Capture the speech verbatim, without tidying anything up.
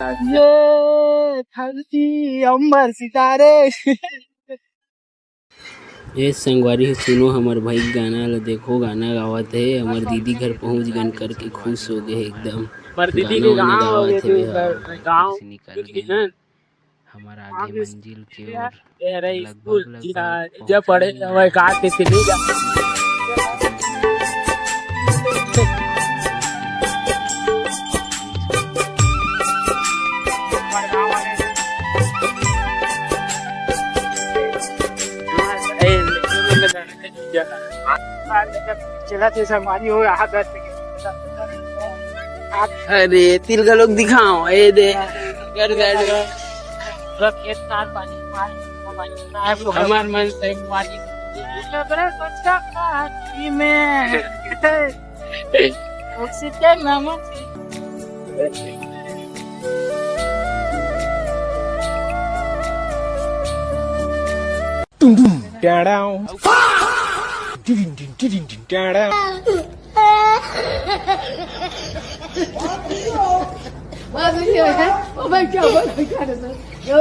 ये धरती अंबर सितारे। ए संगवारी हो, सुनो हमर भाई गाना ल, देखो गाना गावत हे, हमर दीदी घर पहुंच गन करके खुश हो गए एकदम। हमर दीदी के गाँव हो गए थे, गाँव से निकल गए। हमर आगे मंजिल के ओर लगभग, लगभग जब पढ़े हवे का के सिली जा। चला थे संगवारी हो रहा दस। अरे तिल का लोग दिखाओ, ए दे। कर दे। पूरा खेत खार पानी, पानी, पानी। हमार मन से पानी। सबरे सोचा पानी में। ऑक्सीजन नमक। Dum dum down down. Ding ding ding ding ding down down. Oh my God, oh my God, it's a, yo,